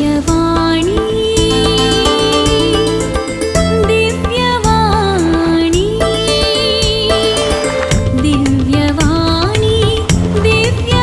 दिव्यवाणी, दिव्यवाणी, दिव्यवाणी, दिव्यवाणी.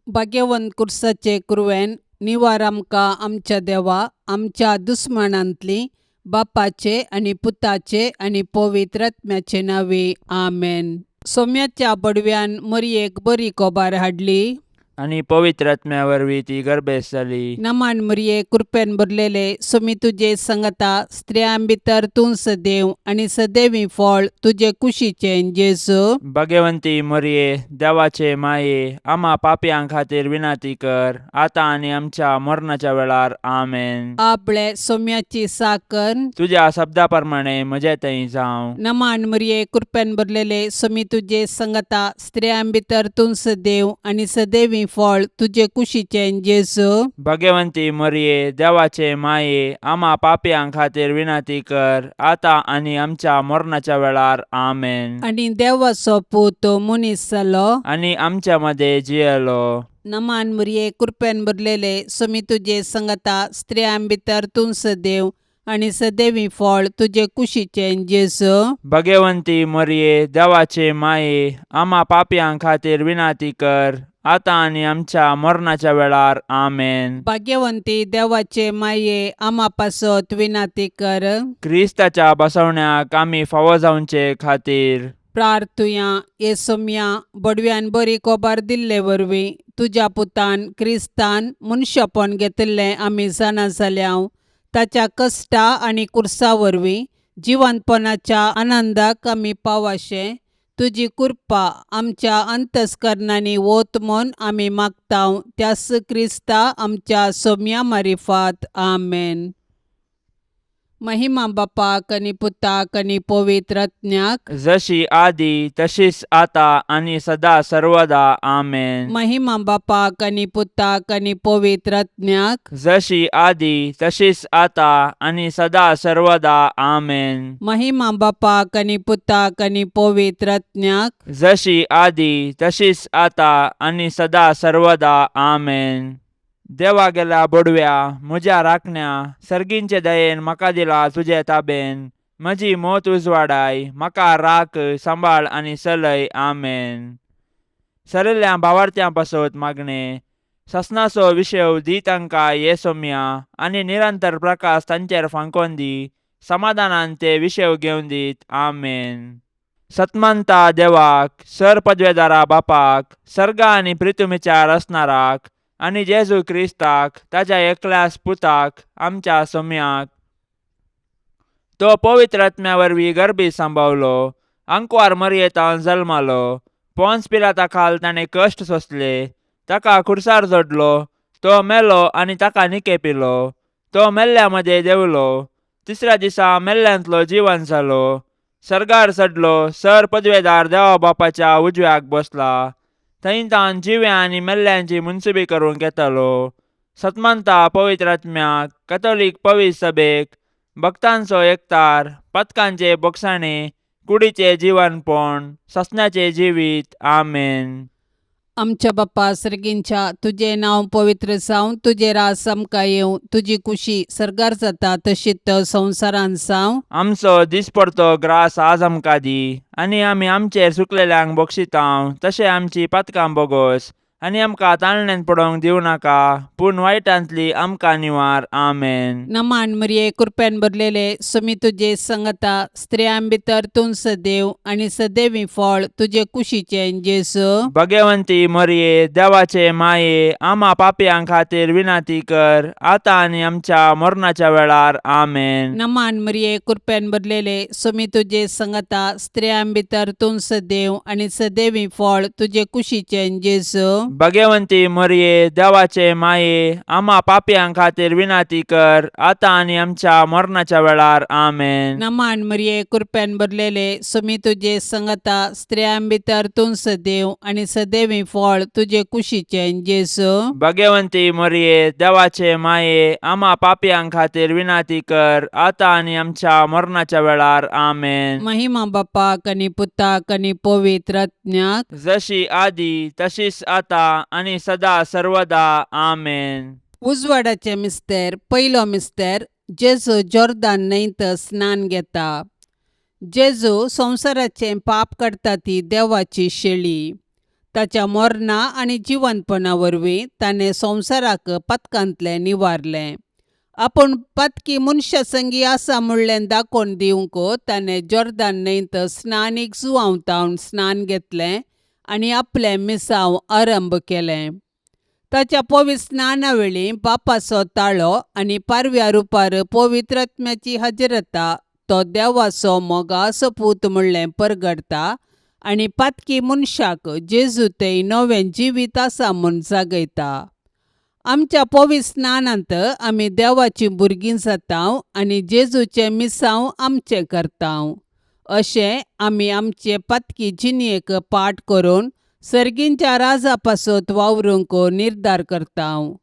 भाग्यवंत कुर्साचे कुरवेन निवार आमकां आमच्या देवा आमच्या दुस्मानांतली बापाचे आनी पुताचे आनी पवित्र आत्म्याचे नांवे आमेन. सोम्याच्या बडव्यान मरयेक बरी कोबार हाडली आनी पवित्र आत्म्या वरवीं ती गर्भेस्त जाली. नमान मरये, कृपेन भरलेले, सोमी तुजे संगता, स्त्रियां भितर तूं सदैव आनी सदैवी फळ तुजे कुशीचें जेजू. भगवंती मरये, देवाचे माये, आमा पापयां खातीर विनंती कर, आतां आनी आमच्या मरणाच्या वेळार. आमेन. आपले सोम्याची साकर. तुज्या शब्दा प्रमाणे म्हजे थंय जावं. नमान मरये, कृपेन भरलेले, सोमी तुजे संगता, स्त्रियां भितर तूं सदैव आनी सदैवी फळ तुजे कुशीचें जेजू. भगवंती मरये, देवाचे माये, आमा पापयां खातीर विनंती कर, आतां आनी आमच्या मरणाच्या वेळार. आमेन. आनी देवाचो पूत मनीस जालो आनी आमच्या मदें जियेलो. नमान मरये, कृपेन भरलेले, सोमी तुजे संगता, स्त्रियां भितर तूं सदैव आनी सदैवी फळ तुजे कुशीचें जेजू. भगवंती मरये, देवाचे माये, आमा पापयां खातीर विनंती कर, आतां आनी आमच्या मरणाच्या वेळार. आमेन. भाग्यवंती देवाचे माये, आमा पासत विनंती कर. क्रिस्ताच्या बसवण्याक आमी फावो जावचे खातीर प्रार्थुया. हे सोम्या, बडव्यान बरी कोबार दिल्ले वरवीं तुज्या पुतान क्रिस्तान मनशापण घेतिल्लें आमी जाणा जाल्या. ताच्या कश्टा आनी कुर्सा वरवीं जिवंतपणाच्या आनंदाक आमी पावाशें तुजी कृपा आमच्या अंतस्करणांनी वत म्हूण आमी मागता, त्यास क्रिस्ता आमच्या सोम्या मारिफात. आमेन. महिमा बापाक आनी पुताक आनी पवित्र आत्म्याक. जशी आदी तशीच आता आनी सदा सर्वदा. आमेन. महिमा बापाक आनी पुताक आनी पवित्र आत्म्याक. जशी आदी तशीच आता आनी सदा सर्वदा. आमेन. महिमा बापाक आनी पुताक आनी पवित्र आत्म्याक. जशी आदी तशीच आता आनी सदा सर्वदा. आमेन. देवा गेल्या बोडव्या, म्हज्या राखण्या, सर्गींचे दयेन म्हाका दिला तुजे ताबेन. म्हजी मोत उजवाडाय, म्हाका राख, सांबाळ आनी चलय. आमेन. सरिल्ल्या भावार्थ्यां पासत मागणें. ससनाचो विशेव दी तांकां ये सोम्या आनी निरंतर प्रकाश तांचेर फांकोन दी. समाधानान ते विशेव घेवन दीत. आमेन. सतमंता देवाक, सर पदवेदारा बापाक, सर्गा आनी प्रितुमीच्या रचणाराक आनी जेजू क्रिस्ताक ताच्या एकल्याच पुताक, आमच्या सोम्याक, तो पवित्र आत्म्या वरवीं गर्भी सांबावलो, आंकवार मरयेतान जल्मालो, पोन्स पिलाता खाल ताणें कश्ट सोंसले, ताका खुर्सार जोडलो, तो मेलो आनी ताका निकेपिलो, तो मेल्ल्या मदें देंवलो, तिसऱ्या दिसा मेल्ल्यांतलो जिवन जालो, सर्गार चडलो, सर पदवेदार देवा बापाच्या उजव्याक बसला, थंय तावन जिव्या आनी मेल्ल्यांची मुनसुबी करूंक येतालो. सतमंता पवित्र आत्म्याक, कथोलीक पवित्र सभेक, भक्तांचो एकतार, पथकांचे बोगसाणे, कुडीचे जिवनपण, ससण्याचे जिवीत. आमेन. आमच्या बाप्पा सर्गींच्या, तुजें नांव पवित्र जावं, तुजें राज आमकां येवं, तुजी कुशी सर्गार जाता तशीच संवसारांत जावं. आमचो दिसपडतो ग्रास आज आमकां दी आनी आमी आमचेर चुकलेल्यांक बक्षितांव तशें आमची पातकां बोगोस आनी आमकां ताळण्यांत पडोवंक दिवं नाका, पूण वायटांतली आमकां निवार. आमेन. नमान मरिये, कृपेन भरलेले, सुमी तुजे संगता, स्त्रियां भितर तूं सदैव आनी सदैवी फळ तुजे कुशीचें जेजू. भगवंती मरिये, देवाचे माये, आमा पापयां खातीर विनंती कर, आतां आनी आमच्या मरणाच्या वेळार. आमेन. नमान मरिये, कृपेन भरलेले, सुमी तुजे संगता, स्त्रियां भितर तूं सदैव आनी सदैवी फळ तुजे कुशीचें जेजू. भगवंती मरिये, देवाचे माये, आमा पापयां खातीर विनंती कर, आतां आनी आमच्या मरणाच्या वेळार. आमेन. नमान मरिये, कृपेन भरलेले, सुमी तुजे संगता, स्त्रियां भितर तूं सदैव आनी सदैवी फळ तुजे कुशीचें जेजू. भगवंती मरिये, देवाचे माये, आमा पापयां खातीर विनंती कर, आतां आनी आमच्या मरणाच्या वेळार. आमेन. महिमा बापाक आनी पुताक आनी पवित्र आत्म्याक. जशी आदी तशीच आता आनी सदा सर्वदा आमेन. उजवाडाचें मिस्तेर. पयलो मिस्तेर. जेजू जोर्दान न्हंयत स्नान घेता. जेजू संवसाराचें पाप काडटा ती देवाची शेळी. ताच्या मरणा आनी जिवंतपणा वरवीं ताणें संवसाराक पातकांतलें निवारलें. आपूण पातकी मनशा संगी आसा म्हणलें दाखोवन दिवंक ताणें जोर्दान न्हंयत स्नानीक जुवांव स्नान घेतलें आनी आपलें मिसांव आरंभ केलें. ताच्या पवित्र स्नाना वेळी बापाचो ताळो आनी पारव्या रुपार पवित्र आत्म्याची हजरता तो देवाचो मोगाचो पूत म्हणलें परगडता आनी पातकी मनशाक जेजू थंय नवें जिवीत आसा म्हूण जागयता. आमच्या पवित्र स्नानांत आमी देवाचीं भुरगीं जाता आनी जेजूचें मिसांव आमचें करता. अशें आमी आमचे पातकी जिणेक पाठ करून सर्गींच्या राजा पासत वावरूंक निर्धार करता.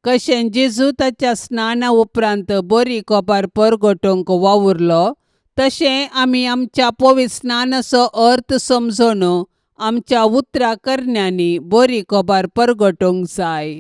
कशें जेजू ताच्या स्नाना उपरांत बरी कोपार परगटूंक वावुरलो, तशें आमी आमच्या पवित्र स्नानाचो अर्थ समजून आमच्या उतरां करण्यांनी बरी कोबार परगटूंक जाय.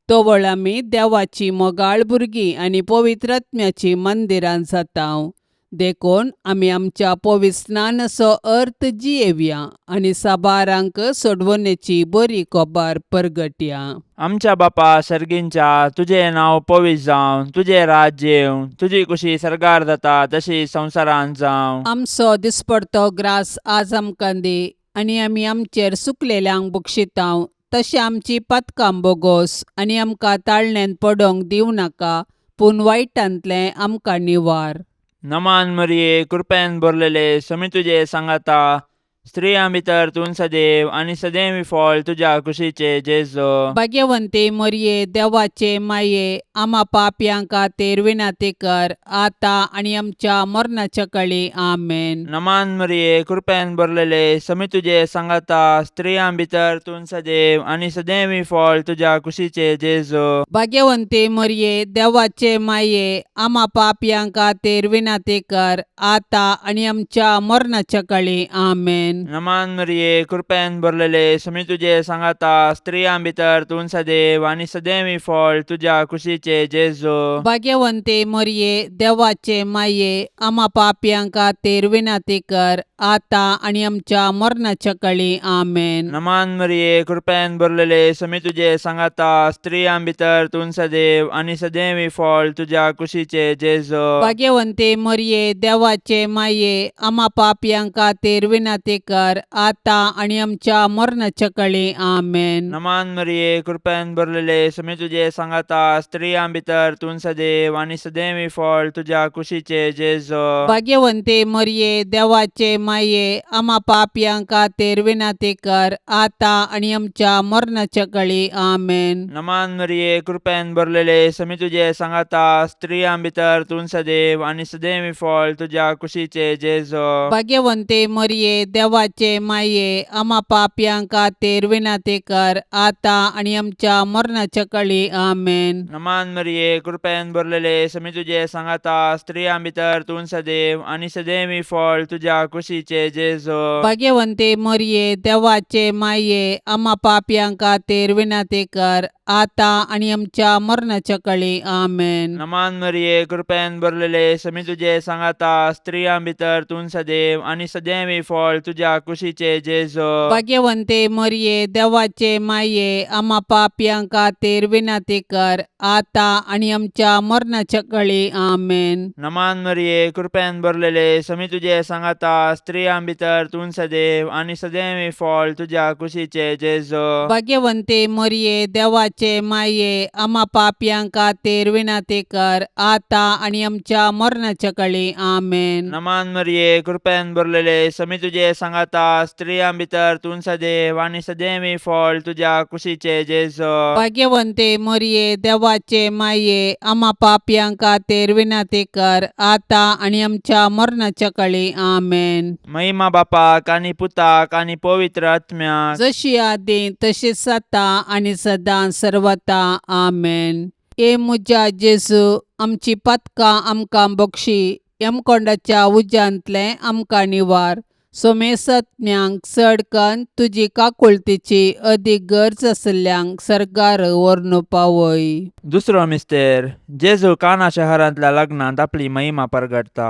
तवळ आमी देवाची मोगाळ भुरगीं आनी पवित्र आत्म्याचीं मंदिरां जाता. देखून आमी आमच्या पवित्र स्नानाचो अर्थ जियेवया आनी साबारांक सोडवणेची बरी कोबार परगटया. आमच्या बापा सर्गींच्या, तुजें नांव पवित्र जावं, तुजें राज्य येवं, तुजी कुशी सर्गार जाता तशी संवसारांत जावं. आमचो दिसपडतो ग्रास आज आमकां दी आनी आमी आमचेर सुकलेल्यांक बक्षितांव, तशें आमची पातकां बोगोस आनी आमकां ताळण्यांत पडोंक दिवं नाका, पूण वायटांतलें आमकां निवार. नमान मरिये, कृपेन भरलेले, समी तुजे सांगाता, स्त्रियां भितर तूं सदैव आनी सदैव फळ तुज्या कुशीचे जेजो. भाग्यवंती मरये, देवाचे माये, आमा पापयां खातीर विनंती कर, आतां आनी आमच्या मरणाच्या कळी. आमेन. नमान मरिये, कृपेन भरलेले, समी तुजे सांगाता, स्त्रियां भितर तूं सदैव आनी सदैव फळ तुज्या कुशीचे जेजो. भाग्यवंती मरये, देवाचे माये, आमा पापयां खातीर विनंती कर, आतां आनी आमच्या मरणाच्या कळी. आमेन. नमान मरिये, कृपेन भरलेले, समी तुजे सांगाता, स्त्रियां भितर तूं सदैव आनी सदैव फळ तुज्या कुशीचे जेजो. भाग्यवंती मरये, देवाचे माये, आमा पापयां खातीर विनंती कर, आतां आनी आमच्या मरणाच्या कळी. आमेन. नमान मरिये, कृपेन भरलेले, समी तुजे सांगाता, स्त्रियां भितर तूं सदैव आनी सदैव फळ तुज्या कुशीचे जेजो. भाग्यवंती मरये, देवाचे माये, आमा पापयां खातीर विनंती कर, आतां आनी आमच्या मरणाच्या कळी. आमेन. नमान मरिये, कृपेन भरलेले, समी तुजे सांगाता, स्त्रियां भितर तूं सदैव आनी सदैव फळ तुज्या कुशीचे जेजो. भाग्यवंती मरये, देवाचे माये, आमा पापयां खातीर विनंती कर, आतां आनी आमच्या मरणाच्या कळी. आमेन. नमान मरिये, कृपेन भरलेले, समी तुजे सांगाता, स्त्रियां भितर तूं सदैव आनी सदैव फळ तुज्या कुशीचे जेजो. भाग्यवंती मरये, देवाचे माये, आमा पापयां खातीर विनंती कर, आतां आनी आमच्या मरणाच्या कळी. आमेन. नमान मरिये, कृपेन भरलेले, समी तुजे सांगाता, स्त्रियां भितर तूं सदैव आनी सदैव फळ तुज्या कुशीचे जेजो. भाग्यवंती मरये, देवाचे माये, आमा पापयां खातीर विनंती कर, आतां आनी आमच्या मरणाच्या कळी. आमेन. नमान मरिये, कृपेन भरलेले, समी तुजे सांगाता, स्त्रियां भितर तूं सदैव आनी सदैव फळ तुज्या कुशीचे जेजो. भाग्यवंती मरये, देवाचे माये, आमा पापयां खातीर विनंती कर, आतां आनी आमच्या मरणाच्या कळी. आमेन. नमान मरिये, कृपेन भरलेले, समी तुजे सांगाता, स्त्रियां भितर तूं सदैव आनी सदैव फळ तुज्या कुशीचे जेजो. भाग्यवंती मरये, देवाचे माये, आमा पापयां खातीर विनंती कर, आतां आनी आमच्या मरणाच्या कळी. आमेन. नमान मरिये, कृपेन भरलेले, समी तुजे सांगाता, स्त्रियां भितर तूं सदैव आनी सदैव फळ तुज्या कुशीचे जेजो. भाग्यवंती मरये, देवाचे माये, आमा पापयां खातीर विनंती कर, आतां आनी आमच्या मरणाच्या कळी. आमेन. महिमा बापाक आनी पुताक आनी पवित्र आत्म्याक, जशी आदी तशीच आतां आनी सदां सर्वता. आमेन. ए म्हज्या जेजू, आमची पातकां आमकां बक्षी, यमकोंडाच्या उज्यांतलें आमकां निवार. सोमेसतज्ञांक चड कन्न तुजी काकुळतीची अदीक गरज आशिल्ल्यांक सर्गार व्हरून पावय. दुसरो मिस्तेर. जेजू काना शहरांतल्या लग्नांत आपली महिमा परगटता.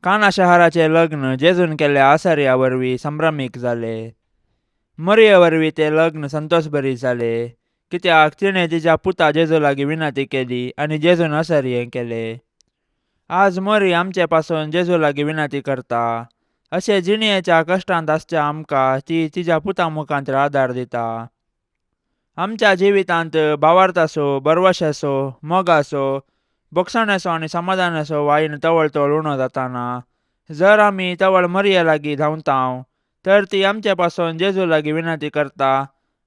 काना शहराचें लग्न जेजून केल्ल्या आसर्या वरवीं संभ्रमीक जालें. मरये वरवीं तें लग्न संतोशभरीत जालें, कित्याक तिणें तिच्या पुता जेजू लागीं विनंती केली आनी जेजून असर्यें केलें. आज मरी आमचे पासून जेजू लागीं विनंती करता. अशें जिणयेच्या कश्टांत आसच्या आमकां ती तिच्या पुता मुखांत आदार दिता. आमच्या जिवितांत भावार्थाचो, भरवशाचो, मोगाचो, भोगसण्याचो आनी समाधानाचो वायन तवळ तवळ उणो जाताना जर आमी तवळ मरये लागीं धांवतांव तर ती आमचे पासून जेजू लागीं विनंती करता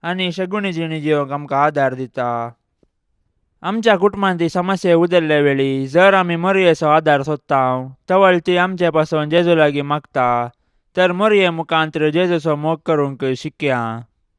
आनी शगुणी जिणी जिवंक आमकां आदार दिता. आमच्या कुटुंबांत समस्या उदरले वेळी जर आमी मरयेचो आदार सोदतांव तवळ ती आमचे पासून जेजू लागीं मागता. तर मरये मुखांत जेजूचो मोग करूंक शिकया.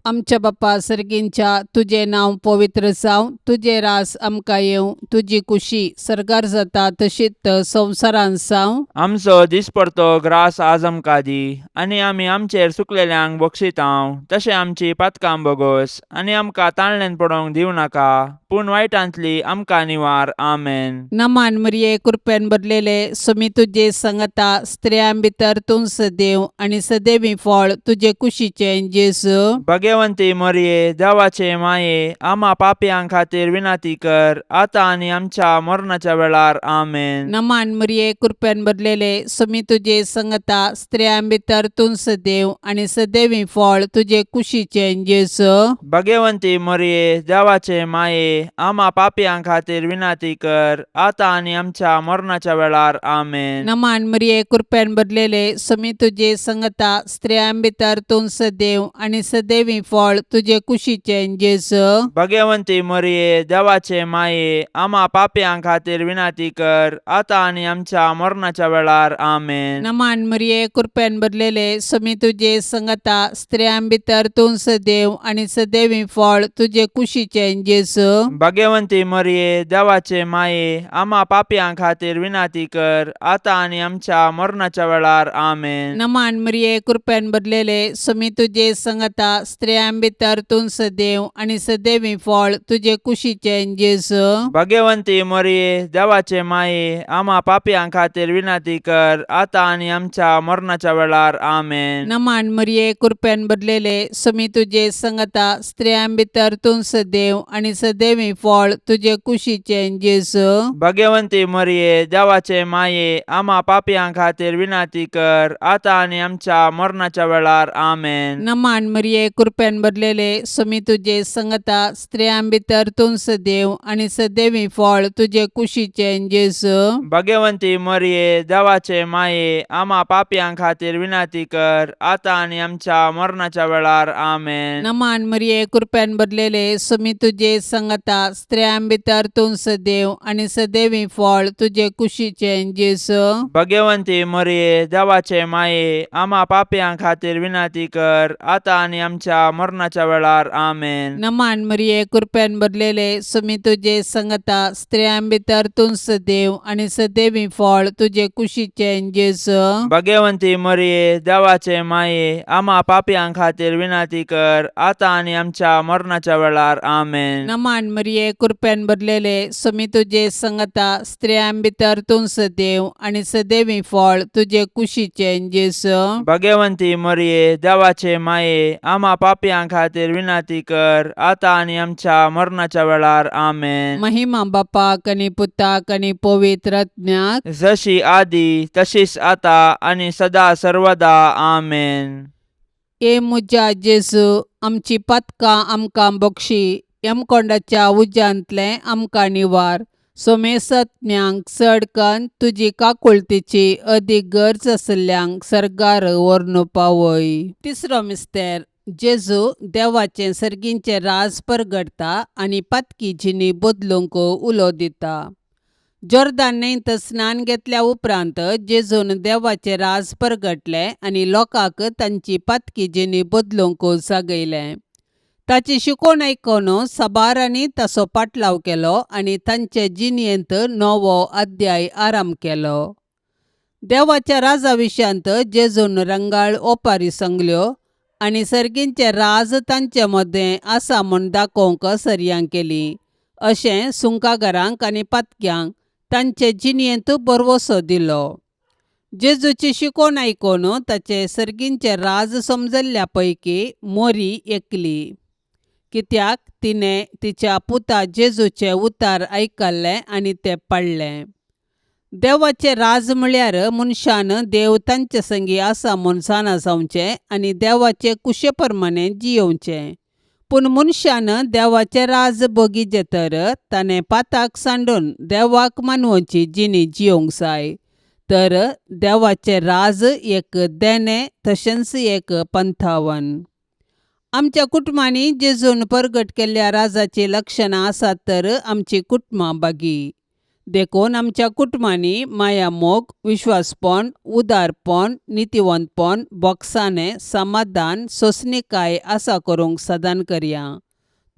आमच्या बापा सर्गींच्या, तुजें नांव पवित्र जावं, तुजें रास आमकां येवं, तुजी कुशी सर्गार जाता तशीच संवसारांत जावं. आमचो दिसपडतो ग्रास आज आमकां दी आनी आमी आमचेर चुकलेल्यांक बक्षितांव तशें आमची पातकां बोगोस आनी आमकां ताणल्यान पडोवंक दिवं नाका, पूण वायटांतली आमकां निवार. आमेन. नमान मरिये, कृपेन भरलेले, सुमी तुजे संगता, स्त्रियां भितर तूं सदैव आनी सदैवी फळ तुजे कुशीचें जेजू. भगवंती मरये, देवाचे माये, आमा पापयां खातीर विनंती कर, आतां आनी आमच्या मरणाच्या वेळार. आमेन. नमान मरिये, कृपेन भरलेले, सुमी तुजे संगता, स्त्रियां भितर तूं सदैव आनी सदैवी फळ तुजे कुशीचें जेजू. भगवंती मरये, देवाचे माये, आमा पापयां खातीर विनंती कर, आतां आनी आमच्या मरणाच्या वेळार. आमेन. नमान मरिये, कृपेन भरलेले, सुमी तुजे संगता, स्त्रियां भितर तूं सदैव आनी सदैवी फळ तुजे कुशीचें जेजू. भगवंती मरये, देवाचे माये, आमा पापयां खातीर विनंती कर, आतां आनी आमच्या मरणाच्या वेळार. आमेन. नमान मरिये, कृपेन भरलेले, सुमी तुजे संगता, स्त्रियां भितर तूं सदैव आनी सदैवी फळ तुजे कुशीचें जेजू. भगवंती मरये, देवाचे माये, आमा पापयां खातीर विनंती कर, आतां आनी आमच्या मरणाच्या वेळार. आमेन. नमान मरिये, कृपेन भरलेले, सुमी तुजे संगता, स्त्रियां भितर तूं सदैव आनी सदैवी फळ तुजे कुशीचें जेजू. भगवंती मरये, देवाचे माये, आमा पापयां खातीर विनंती कर, आतां आनी आमच्या मरणाच्या वेळार. आमेन. नमान मरिये, कृपेन भरलेले, सुमी तुजे संगता, स्त्रियां भितर तूं सदैव आनी सदैवी फळ तुजे कुशीचें जेजू. भगवंती मरये, देवाचे माये, आमा पापयां खातीर विनंती कर, आतां आनी आमच्या मरणाच्या वेळार. आमेन. नमान मरिये, कृपेन भरलेले, सुमी तुजे संगता, स्त्रियां भितर तूं सदैव आनी सदैवी फळ तुजे कुशीचें जेजू. भगवंती मरये, देवाचे माये, आमा पापयां खातीर विनंती कर, आतां आनी आमच्या मरणाच्या वेळार. आमेन. नमान मरिये, कृपेन भरलेले, सुमी तुजे संगता, स्त्रियां भितर तूं सदैव आनी सदैवी फळ तुजे कुशीचें जेजू. भगवंती मरये, देवाचे माये, आमा पापयां खातीर विनंती कर, आतां आनी आमच्या मरणाच्या वेळार. आमेन. नमान मरिये, कृपेन भरलेले, सुमी तुजे संगता, स्त्रियां भितर तूं सदैव आनी सदैवी फळ तुजे कुशीचें जेजू. भगवंती मरये, देवाचे माये, आमा पापयां खातीर विनंती कर, आतां आनी आमच्या मरणाच्या वेळार. आमेन. नमान मरिये, कृपेन भरलेले, सुमी तुजे संगता, स्त्रियां भितर तूं सदैव आनी सदैवी फळ तुजे कुशीचें जेजू. भगवंती मरये, देवाचे माये, आमा पापयां खातीर विनंती कर, आतां आनी आमच्या मरणाच्या वेळार. आमेन. महिमा बापाक आनी पुताक आनी पवित्र आत्म्याक. जशी आदी तशीच आता आनी सदा सर्वदा. आमेन. ए म्हज्या जेजू, आमची पातकां आमकां बक्षी, यमकोंडाच्या उज्यांतलें आमकां निवार, सोमेसतज्ञांक चड कन्न तुजी काकुळतीची अदीक गरज आशिल्ल्यांक सर्गार व्हरून पावय. तिसरो मिस्तेर. जेजू देवाचें सर्गींचें राज परगटता आनी पातकी जिणी बदलूंक उलो दिता. जोर्दान न्हंयत स्नान घेतल्या उपरांत जेजून देवाचें राज परगटलें आनी लोकांक तांची पातकी जिणी बदलूंक जागयलें. ताची शिकवण आयकून साबारांनी ताचो पाटलाव केलो आनी तांचे जिणेंत नवो अध्याय आरंभ केलो. देवाच्या राजा विशयांत जेजून रंगाळ ओपारी सांगल्यो आनी सर्गींचें राज तांचे मदें आसा म्हूण दाखोवंक सरयां केली. अशें सुंकागारांक आनी पातक्यांक तांचे जिणेंत भरवंसो दिलो. जेजूची शिकवण आयकून ताचें सर्गींचें राज समजल्ल्या पैकी मोरी एकली. कित्याक तिणें तिच्या पुता जेजूचें उतार आयकल्लें आनी तें पाळ्ळें. देवाचें राज म्हळ्यार मनशान देव तांचे संगी आसा म्हूण जाणा जावचें आनी देवाचे कुशे प्रमाणें जियोवचें. पूण मनशान देवाचें राज बगीचें तर ताणें पाताक सांडून देवाक मानवची जिणी जियोवंक जाय. तर देवाचें राज एक देणें तशेंच एक पंथावन. आमच्या कुटुंबांनी जेजून परगट केल्ल्या राजाचीं लक्षणां आसात तर आमचीं कुटुंबां बागी. देखून आमच्या कुटुंबांनी मायामोग, विश्वासपण, उदारपण, नितीवंतपण, बोगसाणें, समाधान, सोंसणीकाय आसा करूंक सदान करया.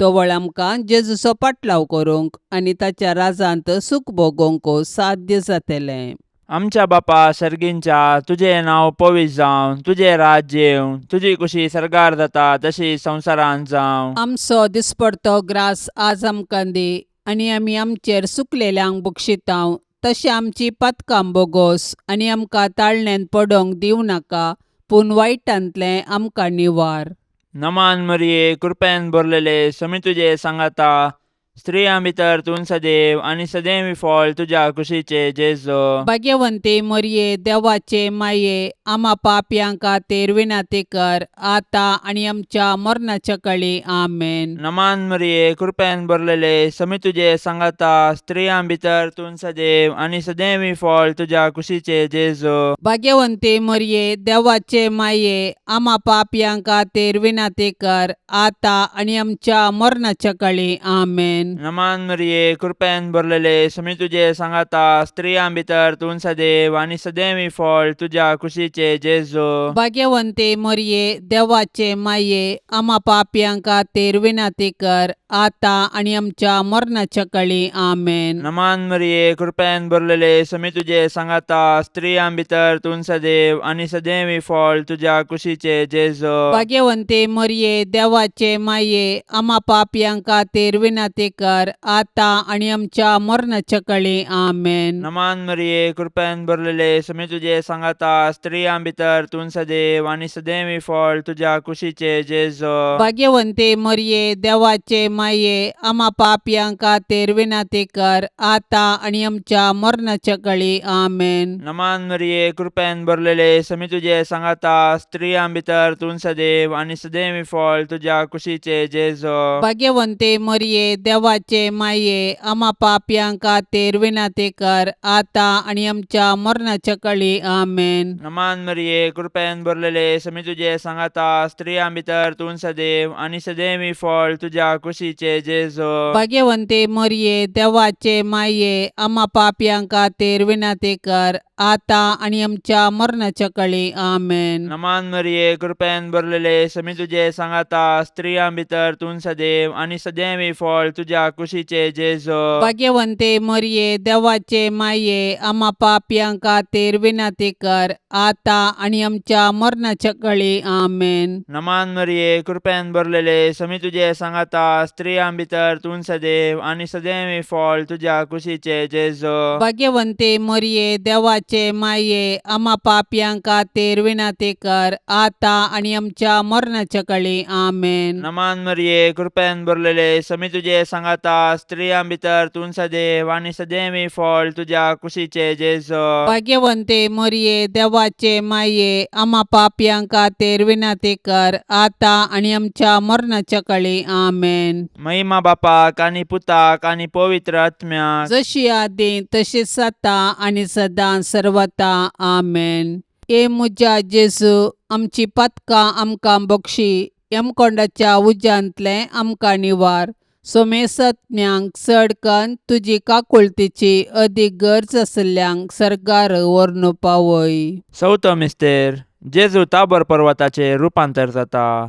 तवळ आमकां जेजूचो पाटलाव करूंक आनी ताच्या राजांत सूख भोगोवंक साध्य जातलें. आमच्या बापा सर्गींच्या, तुजें नांव पवित्र जावं, तुजें राज्य येवं, तुजी कुशी सर्गार जाता तशी संवसारांत जावं. आमचो दिसपडतो ग्रास आज आमकां दी आनी आमी आमचेर सुकलेल्यांक बक्षितांव तशें आमची पातकां बोगोस आनी आमकां ताळण्यांत पडोवंक दिवं नाका पूण वायटांतलें आमकां निवार. नमान मरिये, कृपेन भरलेले, समी तुजे सांगाता, स्त्रियां भितर तूं सदैव आनी सदैव फळ तुज्या कुशीचे जेजो. भाग्यवंती मोरये, देवाचे माये, आमा पापयां खातीर विनंती कर आतां आनी आमच्या मरणाच्या कळी. आमेन. नमान मरिये, कृपेन भरलेले, समी तुजे सांगाता, स्त्रियां भितर तूं सदैव आनी सदैव फळ तुज्या कुशीचे जेजो. भाग्यवंती मोरये, देवाचे माये, आमा पापयां खातीर विनंती कर आतां आनी आमच्या मरणाच्या कळी. आमेन. नमान मरिये, कृपेन भरलेले, समी तुजे सांगाता, स्त्रियां भितर तूं सदैव आनी सदैव फळ तुज्या कुशीचे जेजो. भाग्यवंती मोरये, देवाचे माये, आमा पापयां खातीर विनंती कर आतां आनी आमच्या मरणाच्या कळी. आमेन. नमान मरिये, कृपेन भरलेले, समी तुजे सांगाता, स्त्रियां भितर तूं सदैव आनी सदैव फळ तुज्या कुशीचे जेजो. भाग्यवंती मोरये, देवाचे माये, आमा पापयां खातीर विनंती कर आतां आनी आमच्या मरणाच्या कळी. आमेन. नमान मरिये, कृपेन भरलेले, समी तुजे सांगाता, स्त्रियां भितर तूं सदैव आनी सदैव फळ तुज्या कुशीचे जेजो. भाग्यवंती मोरये, देवाचे माये, आमा पापयां खातीर विनंती कर आतां आनी आमच्या मरणाच्या कळी. आमेन. नमान मरिये, कृपेन भरलेले, समी तुजे सांगाता, स्त्रियां भितर तूं सदैव आनी सदैव फळ तुज्या कुशीचे जेजो. भाग्यवंती मोरये, देवाचे माये, आमा पापयां खातीर विनंती कर आतां आनी आमच्या मरणाच्या कळी. आमेन. नमान मरिये, कृपेन भरलेले, समी तुजे सांगाता, स्त्रियां भितर तूं सदैव आनी सदैव फळ तुज्या कुशीचे जेजो. भाग्यवंती मोरये, देवाचे माये, आमा पापयां खातीर विनंती कर आतां आनी आमच्या मरणाच्या कळी. आमेन. नमान मरिये, कृपेन भरलेले, समी तुजे सांगाता, स्त्रियां भितर तूं सदैव आनी सदैव फळ तुज्या कुशीचे जेजो. भाग्यवंती मोरये, देवाचे माये, आमा पापयां खातीर विनंती कर आतां आनी आमच्या मरणाच्या कळी. आमेन. नमान मरिये, कृपेन भरलेले, समी तुजे सांगाता, स्त्रियां भितर तूं सदैव आनी सदैव फळ तुज्या कुशीचे जेजो. भाग्यवंती मोरये, देवाचे माये, आमा पापयां खातीर विनंती कर आतां आनी आमच्या मरणाच्या कळी. आमेन. नमान मरिये, कृपेन भरलेले, समी तुजे सांगाता, स्त्रियां भितर तूं सदैव आनी सदैव फळ तुज्या कुशीचे जेजो. भाग्यवंती मोरये, देवाचे माये, आमा पापयां खातीर विनंती कर आतां आनी आमच्या मरणाच्या कळी. आमेन. महिमा बापाक आनी पुताक आनी पवित्र आत्म्याक, जशी आदी तशीच आतां आनी सदां सर्वता. आमेन. ए म्हज्या जेजू, आमची पातकां आमकां बक्षी, यमकोंडाच्या उज्यांतलें आमकां निवार, सोमेसत्म्यांक चड कन्न तुजी काकुळतीची अदीक गरज आशिल्ल्यांक सर्गार व्हरून पावय. चवथो मिस्तेर, जेजू ताबर पर्वताचेर रुपांतर जाता.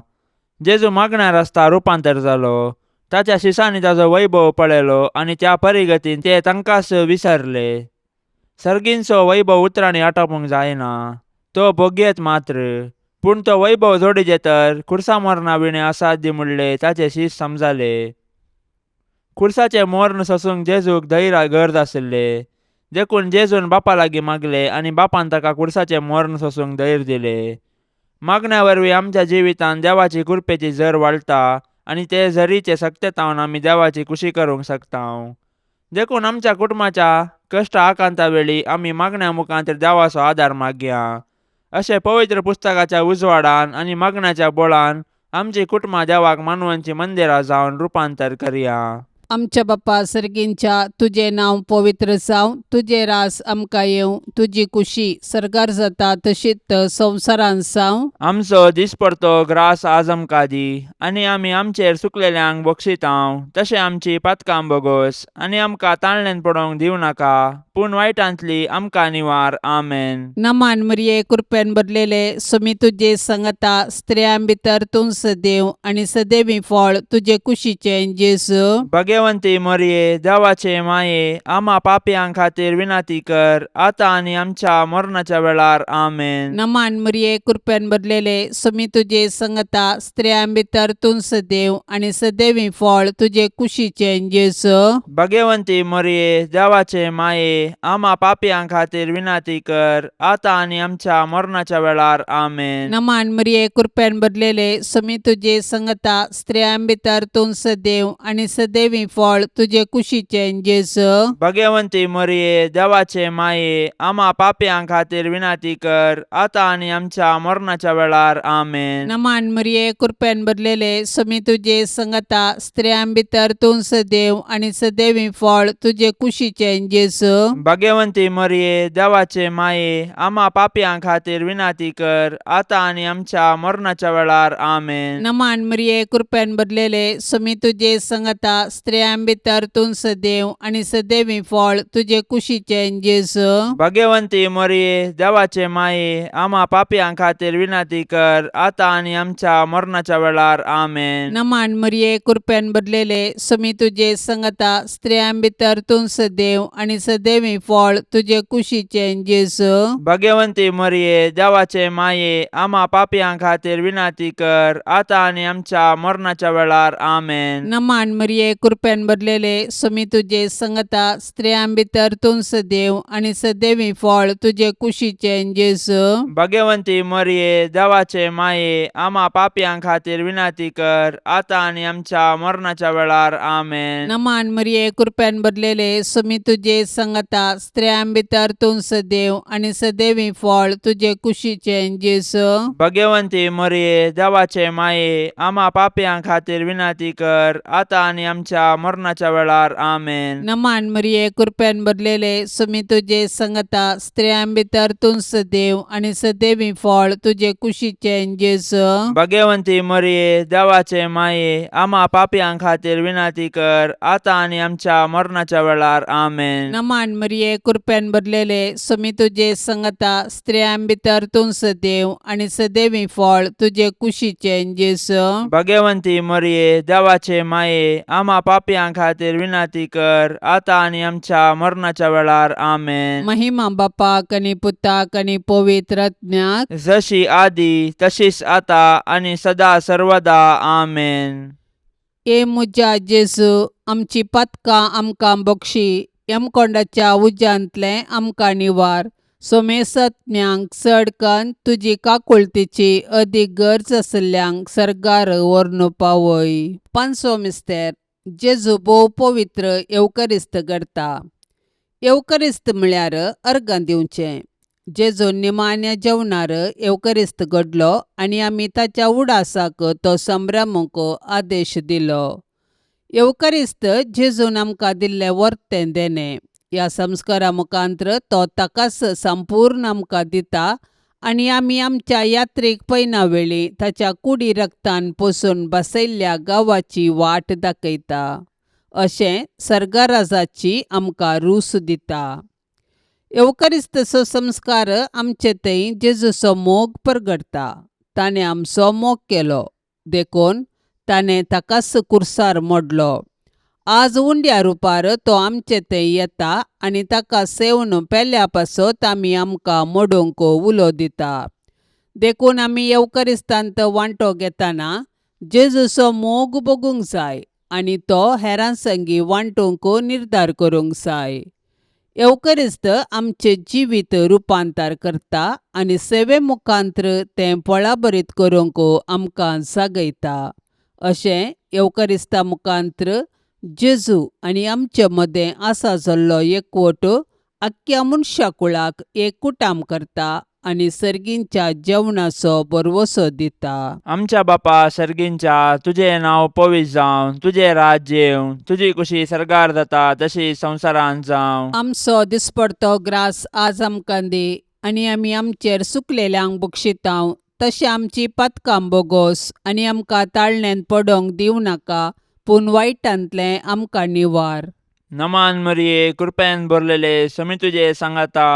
जेजू मागण्यार आसता रुपांतर जालो. ताच्या शिसांनी ताजो वैभव पळयलो आनी त्या परिगतीन ते तांकांच विसरले. सर्गींचो वैभव उतरांनी आटापूंक जायना, तो भोगयेत मात्र. पूण तो वैभव जोडीजे तर खुर्सा मरणा विणे असाध्य म्हणले ताचे शीस समजाले. खुर्साचें मर्ण सोसूंक जेजूक धैर्य गरज आशिल्ले, देखून जेजून बापा लागीं मागले आनी बापान ताका खुर्साचें मर्ण सोसूंक धैर्य दिले. मागण्या वरवीं आमच्या जिवितांत देवाची कृपेची झर वाडटा आनी ते झरीचे सक्तेतावन आमी देवाची खुशी करूंक शकता. देखून आमच्या कुटुंबाच्या कश्ट आकांता वेळी आमी मागण्या मुखांत देवाचो आदार मागया. अशें पवित्र पुस्तकाच्या उजवाडान आनी मागण्याच्या बळान आमची कुटुंबां देवाक मानवांची मंदिरां जावन रुपांतर करया. आमच्या बाप्पा सर्गींच्या, तुजें नांव पवित्र जावं, तुजें रास आमकां येवं, तुजी कुशी सर्गार जाता तशीच संवसारांत जावं. आमचो दिसपडतो ग्रास आज आमकां दी आनी आमी आमचेर सुकलेल्यांक बक्षितांव तशें आमची पातकां बोगोस आनी आमकां ताणल्यान पडोवंक दिवं नाका, पूण वायटांतली आमकां निवार. आमेन. नमान मरिये, कृपेन भरलेले, सुमी तुजे संगता, स्त्रियां भितर तूं सदैव आनी सदैवी फळ तुजे कुशीचें जेजू. भगवंती मरिये, देवाचे माये, आमा पापयां खातीर विनंती कर, आतां आनी आमच्या मरणाच्या वेळार. आमेन. नमान मरिये, कृपेन भरलेले, सुमी तुजे संगता, स्त्रियां भितर तूं सदैव आनी सदैवी फळ तुजे कुशीचें जेजू. भगवंती मरिये, देवाचे माये, आमा पापयां खातीर विनंती कर, आतां आनी आमच्या मरणाच्या वेळार. आमेन. नमान मरिये, कृपेन भरलेले, सुमी तुजे संगता, स्त्रियां भितर तूं सदैव आनी सदैवी फळ तुजे कुशीचें जेजू. भगवंती मरिये, देवाचे माये, आमा पापयां खातीर विनंती कर, आतां आनी आमच्या मरणाच्या वेळार. आमेन. नमान मरिये, कृपेन भरलेले, सुमी तुजे संगता, स्त्रियां भितर तूं सदैव आनी सदैवी फळ तुजे कुशीचें जेजू. भगवंती मरिये, देवाचे माये, आमा पापयां खातीर विनंती कर, आतां आनी आमच्या मरणाच्या वेळार. आमेन. नमान मरिये, कृपेन भरलेले, सुमी तुजे संगता, स्त्रियां भितर तूं सदैव आनी सदैवी फळ तुजे कुशीचें जेजू. भगवंती मरिये, देवाचे माये, आमा पापयां खातीर विनंती कर, आतां आनी आमच्या मरणाच्या वेळार. आमेन. नमान मरिये, कृपेन भरलेले, सुमी तुजे संगता, स्त्रियां भितर तूं सदैव आनी सदैवी फळ तुजे कुशीचें जेजू. भगवंती मरिये, देवाचे माये, आमा पापयां खातीर विनंती कर, आतां आनी आमच्या मरणाच्या वेळार. आमेन. नमान मरिये, कृपेन भरलेले, सुमी तुजे संगता, स्त्रियां भितर तूं सदैव आनी सदैवी फळ तुजे कुशीचें जेजू. भगवंती मरिये, देवाचे माये, आमा पापयां खातीर विनंती कर, आतां आनी आमच्या मरणाच्या वेळार. आमेन. नमान मरिये, कृपेन भरलेले, सुमी तुजे संगता, स्त्रियां भितर तूं सदैव आनी सदैवी फळ तुजे कुशीचें जेजू. भगवंती मरिये, देवाचे माये, आमा पापयां खातीर विनंती कर, आतां आनी आमच्या मरणाच्या वेळार. आमेन. नमान मरिये, कृपेन भरलेले, सुमी तुजे संगता, स्त्रियां भितर तूं सदैव आनी सदैवी फळ तुजे कुशीचें जेजू. भगवंती मरिये, देवाचे माये, आमा पापयां खातीर विनंती कर, आतां आनी आमच्या मरणाच्या वेळार. आमेन. नमान मरिये, कृपेन भरलेले, सुमी तुजे संगता, स्त्रियां भितर तूं सदैव आनी सदैवी फळ तुजे कुशीचें जेजू. भगवंती मरिये, देवाचे माये, आमा पापयां खातीर विनंती कर, आतां आनी आमच्या मरणाच्या वेळार. आमेन. महिमा बापाक आनी पुताक आनी पवित्र आत्म्याक, जशी आदी तशीच आता आनी सदा सर्वदा. आमेन. ए म्हज्या जेजू, आमची पातकां आमकां बक्षी, यमकोंडाच्या उज्यांतलें आमकां निवार, सोमेसत्म्यांक चड कन्न तुजी काकुळतीची अदीक गरज आशिल्ल्यांक सर्गार व्हरून पावय. पांचवो मिस्तेर, जेजू भोव पवित्र येवकरिस्त करता. येवकरिस्त म्हळ्यार अर्गां दिवचें. जेजू निमाण्या जेवणार येवकरिस्त घडलो आनी आमी ताच्या उडासाक तो संभ्रमूंक आदेश दिलो. येवकरिस्त जेजून आमकां दिल्लें वर्तें देणें. ह्या संस्कारा मुखांत्र तो ताकाच संपूर्ण आमकां दिता आनी आमी आमच्या यात्रेक पयना वेळी ताच्या कुडी रक्तान पोसून बसयल्ल्या गांवाची वाट दाखयता. अशें सर्गराजाची आमकां रूस दिता. येवकरिस्तचो संस्कार आमचे थंय जेजूचो मोग परगटता. ताणें आमचो मोग केलो देखून ताणें ताकाच कुर्सार मोडलो. आज उंड्या रुपार तो आमचे थंय येता आनी ताका सेवन पेल्या पासत आमी आमकां मोडूंक उलो दिता. देखून आमी येवकरिस्तांत वांटो घेतना जेजूचो मोग भोगूंक जाय आनी तो हेरां संगी वांटूंक निर्धार करूंक जाय. येवकरिस्त आमचें जिवीत रुपांतर करता आनी सेवे मुखांत्र तें फळाभरीत करूंक आमकां जागयता. अशें येवकरिस्ता मुखांत्र जेजू आनी आमचे मदें आसा जाल्लो एकवट आख्ख्या मनशा कुळाक एक कुटाम करता आनी सर्गींच्या जेवणाचो भरवंसो दिता. आमच्या बापा सर्गींच्या, तुजें नांव पवित्र जावं, तुजें राज्य येवं, तुजी कुशी सर्गार जाता तशी संवसारांत जावं. आमचो दिसपडतो ग्रास आज आमकां दी आनी आमी आमचेर सुकलेल्यांक बक्षितांव तशें आमची पातकां बोगोस आनी आमकां ताळण्यांत पडोंक दिवं नाका पूण वायटांतलें आमकां निवार. नमान मरिये, कृपेन भरलेले, समी तुजे सांगाता,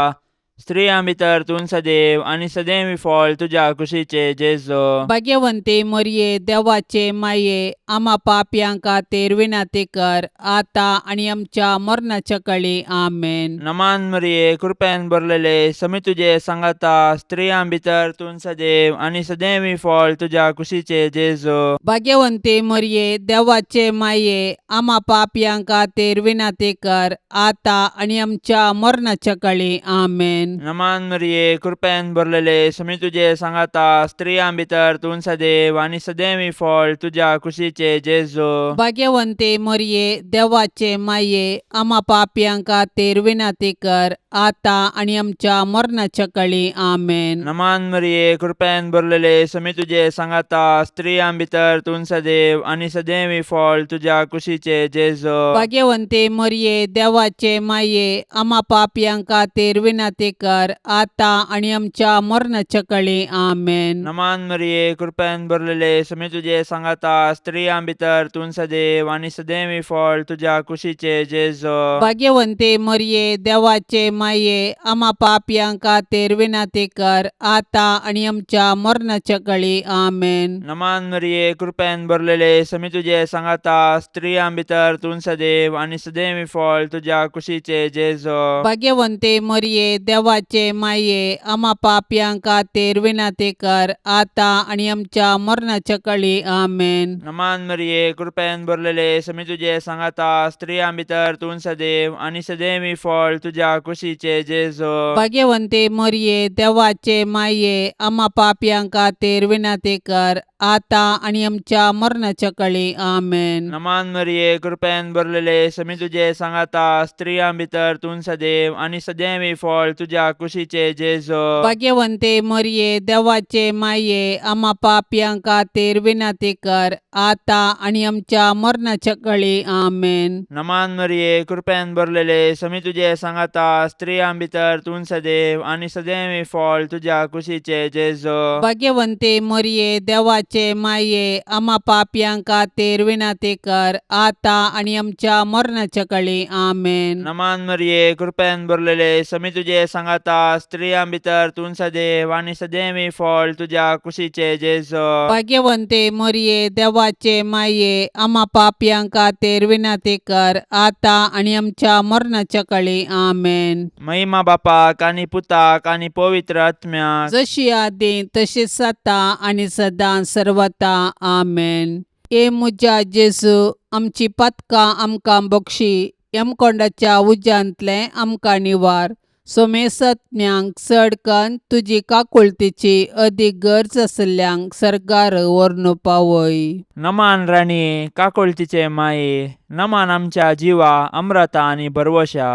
स्त्रियां भितर तूं सदैव आनी सदैव फळ तुज्या कुशीचे जेजू. भाग्यवंती मरये, देवाचे माये, आमा पापयां खातीर विनंती कर आतां आनी आमच्या मरणाच्या कळी. आमेन. नमान मरिये, कृपेन भरलेले, समी तुजे सांगाता, स्त्रियां भितर तूं सदैव आनी सदैव फळ तुज्या कुशीचे जेजू. भाग्यवंती मरये, देवाचे माये, आमा पापयां खातीर विनंती कर आतां आनी आमच्या मरणाच्या कळी. आमेन. नमान मरिये, कृपेन भरलेले, समी तुजे सांगाता, स्त्रियां भितर तूं सदैव आनी सदैव फळ तुज्या कुशीचे जेजू. भाग्यवंती मरये, देवाचे माये, आमा पापयां खातीर विनंती कर आतां आनी आमच्या मरणाच्या कळी. आमेन. नमान मरिये, कृपेन भरलेले, समी तुजे सांगाता, स्त्रियां भितर तूं सदैव आनी सदैव फळ तुज्या कुशीचे जेजू. भाग्यवंती मरये, देवाचे माये, आमा पापयां खातीर विनंती कर आतां आनी आमच्या मरणाच्या कळी. आमेन. नमान मरिये, कृपेन भरलेले, समी तुजे सांगाता, स्त्रियां भितर तूं सदैव आनी सदैव फळ तुज्या कुशीचे जेजू. भाग्यवंती मरये, देवाचे माये, आमा पापयां खातीर विनंती कर आतां आनी आमच्या मरणाच्या कळी. आमेन. नमान मरिये, कृपेन भरलेले, समी तुजे सांगाता, स्त्रियां भितर तूं सदैव आनी सदैव फळ तुज्या कुशीचे जेजू. भाग्यवंती मरये, देवाचे माये, आमा पापयां खातीर विनंती कर आतां आनी आमच्या मरणाच्या कळी. आमेन. नमान मरिये, कृपेन भरलेले, समी तुजे सांगाता, स्त्रियां भितर तूं सदैव आनी सदैव फळ तुज्या कुशीचे जेजू. भाग्यवंती मरये, देवाचे माये, आमा पापयां खातीर विनंती कर आतां आनी आमच्या मरणाच्या कळी. आमेन. नमान मरिये, कृपेन भरलेले, समी तुजे सांगाता, स्त्रियां भितर तूं सदैव आनी सदैव फळ तुज्या कुशीचे जेजू. भाग्यवंती मरये, देवाचे माये, आमा पापयां खातीर विनंती कर आतां आनी आमच्या मरणाच्या कळी. आमेन. नमान मरिये, कृपेन भरलेले, समी तुजे सांगाता, स्त्रियां भितर तूं सदैव आनी सदैव फळ तुज्या कुशीचे जेजू. भाग्यवंती मरये, देवाचे माये, आमा पापयां खातीर विनंती कर आतां आनी आमच्या मरणाच्या कळी. आमेन. नमान मरिये, कृपेन भरलेले, समी तुजे सांगाता, स्त्रियां भितर तूं सदैव आनी सदैव फळ तुज्या कुशीचे जेजू. भाग्यवंती मरये, देवाचे माये, आमा पापयां खातीर विनंती कर आतां आनी आमच्या मरणाच्या कळी. आमेन. महिमा बापाक आनी पुताक आनी पवित्र आत्म्याक, जशी आदी तशीच आतां आनी सदां सर्वता. आमेन. ए म्हज्या जेजू, आमची पातकां आमकां बक्षी, यमकोंडाच्या उज्यांतलें आमकां निवार, सोमेसत्म्यांक चड कन्न तुजी काकुळतीची अदीक गरज आशिल्ल्यांक सर्गार व्हरून पावय. नमान राणये, काकुळतीचे माये, नमान आमच्या जिवा अम्रता आनी भरवशा,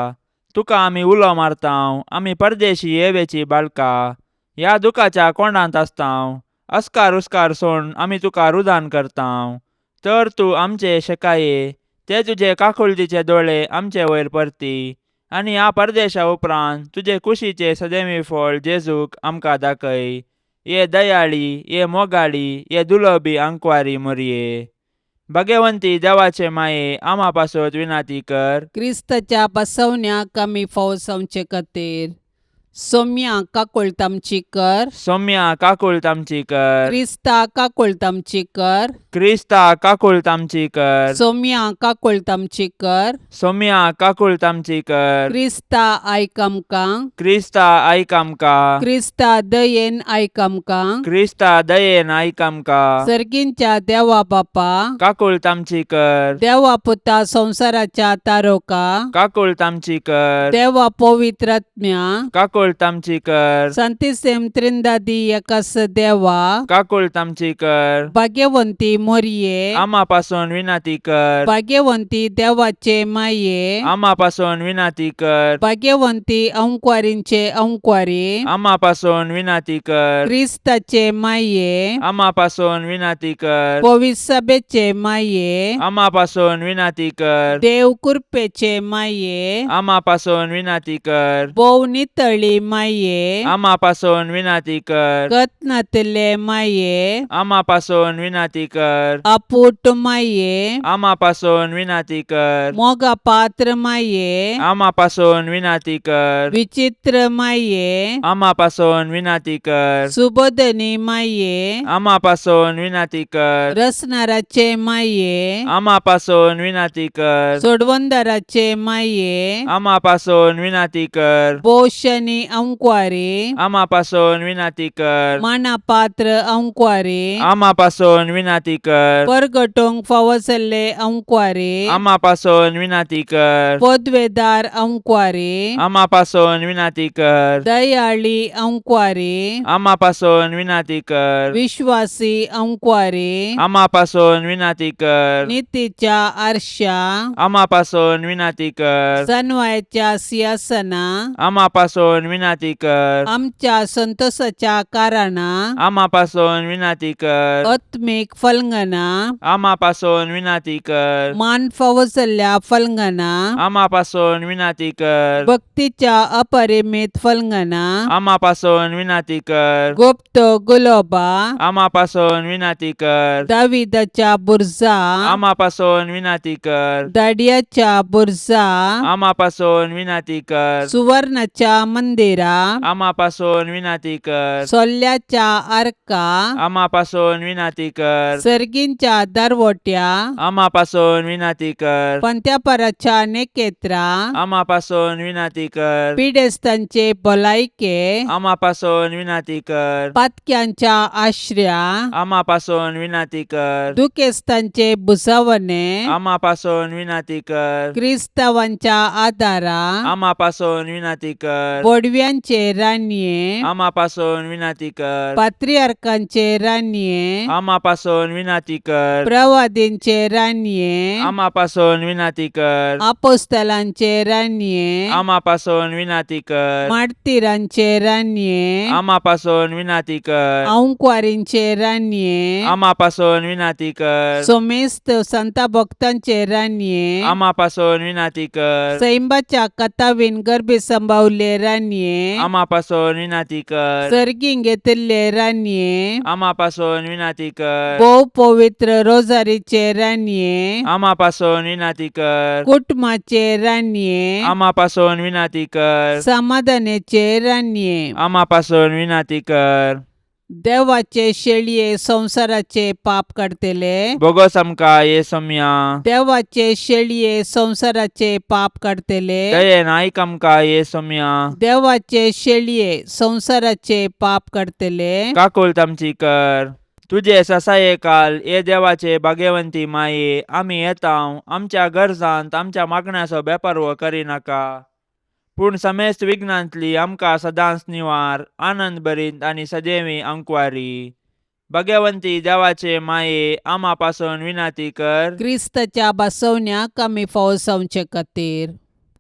तुका आमी उलो मारतांव, आमी परदेशी येवेची बाळका, ह्या दुखाच्या कोंडांत आसतांव, अस्कार उस्कार सोड आमी तुका रुदान करतांव, तर तूं आमचे शेकाये, ते तुजे काकुळतीचे दोळे आमचे वयर परती आनी ह्या परदेशा उपरांत तुजे कुशीचे सदैवी फळ जेजूक आमकां दाखय. ये दयाळी, ये मोगाळी, ये दुलबी आंकवारी मोरये, भाग्यवंती देवाचे माये, आमा पासत विनाती कर. क्रिस्ताच्या बसवण्याक आमी फावो जावचे खातीर सोम्या काकुळट आमची कर. सौम्या काकुळट आमची कर. क्रिस्ता काकुळट आमची कर. क्रिस्ता काकुळट आमची कर. सोम्या काकुळट आमची कर. सोम्या काकुळट आमची कर. क्रिस्ता आयक आमकां. क्रिस्ता आयक आमकां. क्रिस्ता दयेन आयक आमकां. क्रिस्ता दयेन आयक आमकां. सर्गींच्या देवा बापा, काकुळट आमची कर. देवा पुता संवसाराच्या तारोका, काकुळट आमची कर. देवा पवित्रात्म्या, काकुळट आमची कर. संतिसेम त्रिंदादी एकास देवा, काकुळट आमची कर. भाग्यवंती मोरये, आमा पासून विनंती कर. भाग्यवंती देवाचे माये, आमा पासून विनंती कर. भाग्यवंती अंकवारींचे अंकवारी, आमा पासून विनंती कर. क्रिस्ताचे माये, आमा पासून विनंती कर. पविसभेचे माये, आमा पासून विनंती कर. देव कृपेचे माये, आमा पासून विनंती कर. भोव नितळी माये, आमा पासून विनंती कर. कतनातले माये, आमा पासून विनंती कर. अपूट माये, आमा पासून विनंती कर. मोगा पात्र माये, आमा पासून विनंती कर. विचित्र माये, आमा पासून विनंती कर. सुबोधनी माये, आमा पासून विनंती कर. रसनाराचे माये, आमा पासून विनंती कर. सोडवंदाराचे माये, आमा पासून विनंती कर. पोषणी अंकवारी, आमा पासून विनंती कर. मानापात्र अंकवारी, आमा पासून विनंती कर. परगटोंक फावो जाल्ले अंकवारी, आमा पासून विनंती कर. पदवेदार अंकवारी, आमा पासून विनंती कर. दयाळी अंकवारी, आमा पासून विनंती कर. विश्वासी अंकवारी, आमा पासून विनंती कर. नितीच्या आरशा, आमा पासून विनंती कर. सनवायच्या सिंहासना, आमा पासून विनंती कर. आमच्या संतोषाच्या कारणा, आमा पासून विनंती कर. आत्मीक फलंगना, आमा पासून विनंती कर. मान फावो जाल्ल्या फलंगना, आमा पासून विनंती कर. भक्तीच्या अपरिमित फलंगना, आमा पासून विनंती कर. गुप्त गुलोबा, आमा पासून विनंती कर. दाविदाच्या बुरजा, आमा पासून विनंती कर. दाडियाच्या बुरजा, आमा पासून विनंती कर. सुवर्णाच्या मंदिरा, आमा पासून विनंती कर. सोल्ल्याच्या आर्का, आमा पासून विनंती कर. सर्गींच्या दरवट्या, आमा पासून विनंती कर. पंत्यापराच्या नेकेत्रा, आमा पासून विनंती कर. पिडेस्तांचे भलायके, आमा पासून विनंती कर. पातक्यांच्या आश्र्या, आमा पासून विनंती कर. दुखेस्तांचे भुजावणे, आमा पासून विनंती कर. क्रिस्तावांच्या आदारा, आमा पासून विनंती कर. बोडव्यांचे रानये, आमा पासून विनंती कर. पात्रियार्कांचे रानये, आमा पासून विनंती कर. प्रवादींचे रानये, आमा पासून विनंती कर. आपोस्तलांचे रानये, आमा पासून विनंती कर. मार्तीरांचे रानये, आमा पासून विनंती कर. अंकवारींचे रानये, आमा पासून विनंती कर. सोमेस्त संता भक्तांचे रानये, आमा पासून विनंती कर. सैंबाच्या कथावीन गर्भी संभावले रानये, आमा पासून विनंती कर. सर्गीं घेतिल्ले रानये, आमा पासून विनंती कर. भोव पवित्र रोजारीचे रानये, आमा पासून विनंती कर. कुटुंबाचे रानये, आमा पासून विनंती कर. समाधानाचे रानये, आमा पासून विनंती कर. देवाचे शेळये संवसाराचे पाप काडतले, बोगोस आमकां ये सोम्या. देवाचे शेळये संवसाराचे पाप काडतले, दयेन आयक आमकां ये सोम्या. देवाचे शेळये संवसाराचे पाप काडतले, काकुळट आमची कर. तुजे ससाये काल ये देवाचे भाग्यवंती माये, आमी येता आमच्या गरजांत आमच्या मागण्याचो बेपर्व करिनाका, पूण समेस्त विघ्नांतली आमकां सदांच निवार, आनंद भरीत आनी सदैवी अंकवारी. भाग्यवंती देवाचे माये, आमा पासून विनंती कर. क्रिस्ताच्या बसवण्याक आमी फावो जावचे खातीर.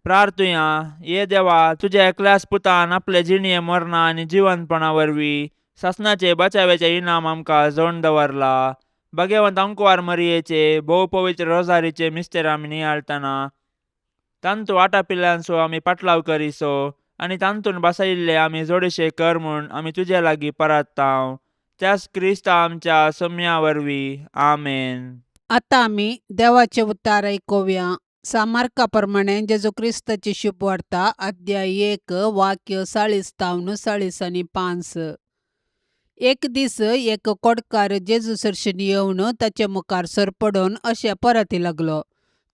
प्रार्थुया. ये देवा, तुज्या एकल्याच पुतान आपले जिणये मरणा आनी जिवंतपणा वरवीं सासणाचे बचाव्याचे इनाम आमकां जोडून दवरला. भाग्यवंत अंकवार मरियेचे भोव पवित्र रोजारीचे मिस्तेर आमी नियाळतना तांतू आटापिल्ल्यांचो आमी पाटलाव करिसो आनी तांतून बसयिल्ले आमी जोडशे कर म्हूण आमी तुजे लागीं परत्तांव, त्याच क्रिस्ता आमच्या सम्या वरवीं. आमेन. आतां आमी देवाचे उतार आयकुया. सामार्का प्रमाणे जेजू क्रिस्ताची शुभवार्ता, अध्याय 1, वाक्य 40 तावन 45. एक दीस एक कोडकार जेजू सरशीन येवन ताचे मुखार सरपडून अशें परती लागलो,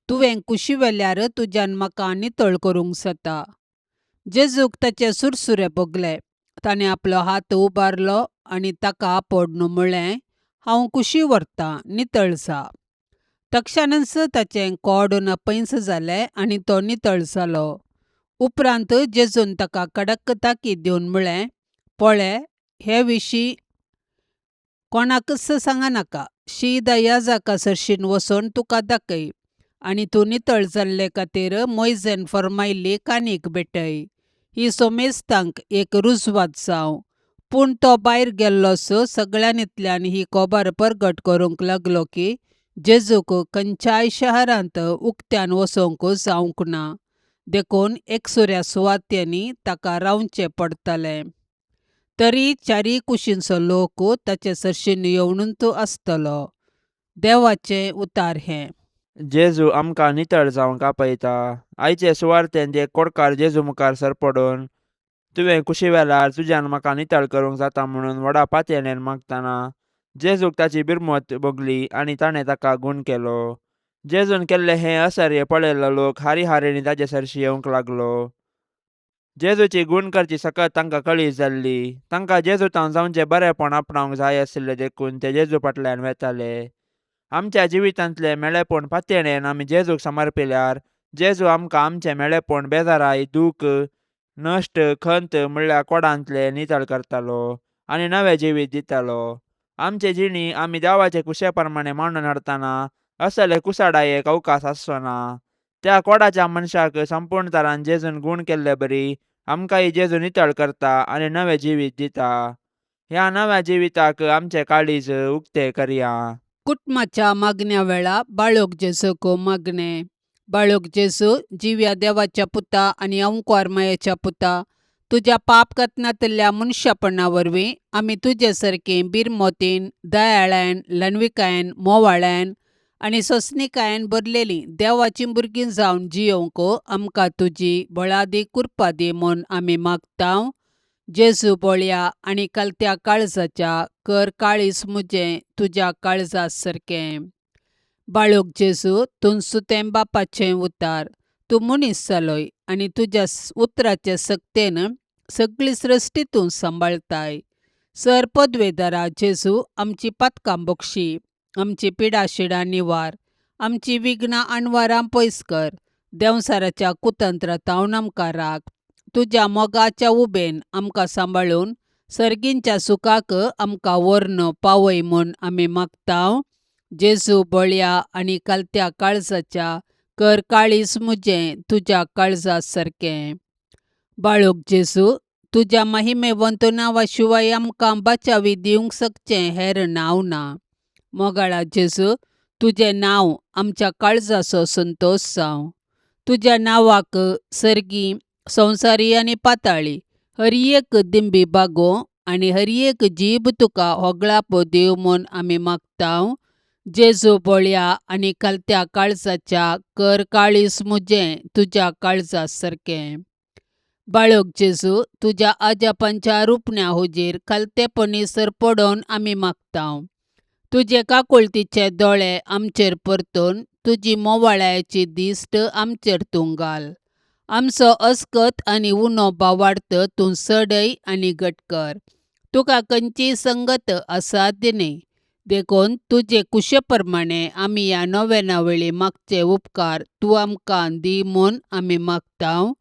तुवें कुशी वेल्यार तुज्यान म्हाका नितळ करूंक जाता. जेजूक ताचे सुरसुरे भोगले. ताणें आपलो हात उबारलो आनी ताका आपोडन म्हळें, हांव कुशी व्हरतां, नितळ जा. तक्षणच ताचें कोड नपयंस जालें आनी तो नितळ जालो. उपरांत जेजून ताका कडक ताकीद दिवन म्हळें, पळे, हे विशीं कोणाकच सांगनाका. शीदा याजका सरशीन वचून तुका दाखय आनी तूं नितळ जाल्ले खातीर मोयजेन फर्मायल्ली कानीक भेटय. ही सोमेस्तांक एक रुजवात जावं. पूण तो भायर गेल्लोच सगळ्यांतल्यान ही खबर परगट करूंक लागलो की जेजूक खंयच्याय शहरांत उक्त्यान वचोंक जावंक ना, देखून एकसुऱ्या सुवात्यांनी ताका रावचें पडटालें. तरी चारीय कुशींचो लोक ताचे सरशीन येवनूच आसतलो. देवाचें उतार हें. जेजू आमकां नितळ जावंक आपयता. आयचे सुवार्तेंत एक कोडकार जेजू मुखार सरपडून तुवें कुशी वेल्यार तुज्यान म्हाका नितळ करूंक जाता म्हणून व्हडा पातयेणेन मागतना जेजूक ताची बिरमत भोगली आनी ताणें ताका गूण केलो. जेजून केल्लें हें असर्य पळयल्लो लोक हारी हारींनी ताचे सरशी येवंक लागलो. जेजूची गूण करची सकत तांकां कळी जाल्ली. तांकां जेजू तावन जावचें बरेंपण आपणावंक जाय आशिल्लें, देखून ते जेजू फाटल्यान वेताले. आमच्या जिवितांतलें मेळेपण पातयेणेन आमी जेजूक समर्पिल्यार जेजू आमकां आमचें मेळेपण बेजाराय, दूख, नश्ट, खंत म्हणल्यार कोडांतलें नितळ करतालो आनी नवें जिवीत दितालो. आमचे जिणी आमी देवाचे कुशे प्रमाणे मांडून हाडटना असले कुसाडायेक अवकाश आसचो ना. त्या कोडाच्या मनशाक संपूर्ण तरान जेजून गूण केल्ले बरी आमकांय जेजू नितळ करता आनी नवें जिवीत दिता. ह्या नव्या जिविताक आमचें काळीज उक्तें करया. कुटुंबाच्या मागण्या वेळा बाळोक जेजूक मागणें. बाळोक जेजू, जिव्या देवाच्या पुता आनी अंकुर मायेच्या पुता, तुज्या पाप कथनांतल्या मनशापणा वरवीं आमी तुजे सारकी बिरमोतीन, दयाळान, ल्हानविकायेन, मोवाळ्यान आनी सोंसणिकायेन भरलेलीं देवाचीं भुरगीं जावन जियोवंक आमकां तुजी बळादी कृपा दी म्हूण आमी मागता. जेजू बळया आनी कलत्या काळजाच्या, कर काळीज म्हजें तुज्या काळजा सारकें. बाळोक जेजू, तूं सुतें बापाचें उतार, तूं मनीस जालोय आनी तुज्या उतराचे सक्तेन सगळी सृश्टी तूं सांबाळताय. सर पदवेदारा जेजू, आमची पातकां बक्षी, आमची पिडाशिडां निवार, आमची विघ्नां अणवारां पयस कर, देंवसाराच्या कुतंत्रांतावन आमकां राख. तुज्या मोगाच्या उबेन आमकां सांबाळून सर्गींच्या सुखाक आमकां व्हरून पावय म्हूण आमी मागता. जेजू बळया आनी कलत्या काळजाच्या, कर काळीज म्हजें तुज्या काळजा सारकें. बाळोक जेजू, तुज्या महिमेवंत नांवा शिवाय आमकां बचावी दिवंक शकचें हेर नांव ना. मोगाळा जेजू, तुजें नांव आमच्या काळजाचो संतोश जावं. तुज्या नांवाक सर्गी, संवसारी आनी पाताळी हर एक दिंबी बागो आनी हर एक जीब तुका होगळापो दिव म्हूण आमी मागता. जेजू बळया आनी कलत्या काळजाच्या, कर काळीज म्हजें तुज्या काळजा सारकें. बाळोक जेजू, तुज्या आजापांच्या रुपण्या हुजीर खालतेपणी सरपडोवन आमी मागता. तुजे काकुळतीचे दोळे आमचेर परतून तुजी मोवाळ्याची दिश्ट आमचेर तूं घाल. आमचो अस्कत आनी उणो भावार्थ तूं सडय आनी घट कर. तुका खंयचीय संगत असाध्य न्ही, देखून तुजे कुशे प्रमाणे आमी ह्या नोवेना वेळी मागचे उपकार तूं आमकां दी म्हूण आमी मागता.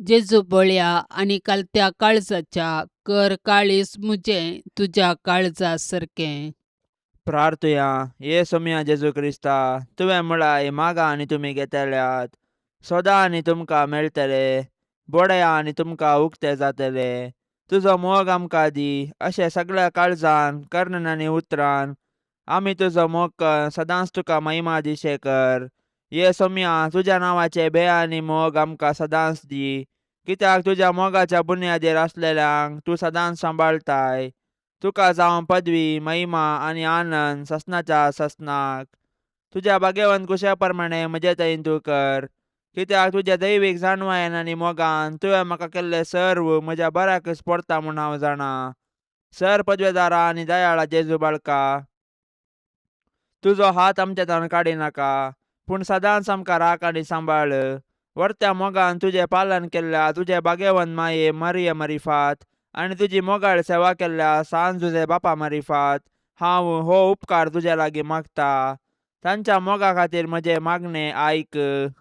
जेजू बळया आनी कलत्या काळजाच्या, कर काळीज म्हजें तुज्या काळजा सारकें. प्रार्थुया. ये सोम्या जेजू क्रिस्ता, तुवें म्हळाय मागा आनी तुमी घेतल्यात, सोदा आनी तुमकां मेळटले, बडया आनी तुमकां उक्ते जातले. तुजो मोग आमकां दी अशें सगळ्या काळजान, कर्णन आनी उतरान आमी तुजो मोग कर, सदांच तुका महिमा दिशे कर. ये सोम्या, तुज्या नांवाचे भंय आनी मोग आमकां सदांच दी, कित्याक तुज्या मोगाच्या बुन्यादीर आसलेल्यांक तूं सदांच सांबाळताय. तुका जावं पदवी, महिमा आनी आनंद ससनाच्या ससनाक. तुज्या भाग्यवंत कुशा प्रमाणे म्हजे तयेन तूं कर, कित्याक तुज्या दैवीक जाणवायेन आनी मोगान तुवें म्हाका केल्लें सर्व म्हज्या बऱ्याकच पडटा म्हूण हांव जाणा. सर पदवेदारा आनी दयाळा जेजू बाळका, तुजो हात आमच्या काडी नाका, पूण सदांच आमकां राख आनी सांबाळ. वर्त्या मोगान तुजें पालन केल्ल्या तुजे भाग्यवंत माये मरिय मरिफात आनी तुजी मोगाळ सेवा केल्ल्या सान जुजे बापा मरिफात हांव हो उपकार तुज्या लागीं मागता. तांच्या मोगा खातीर म्हजें मागणें आयक.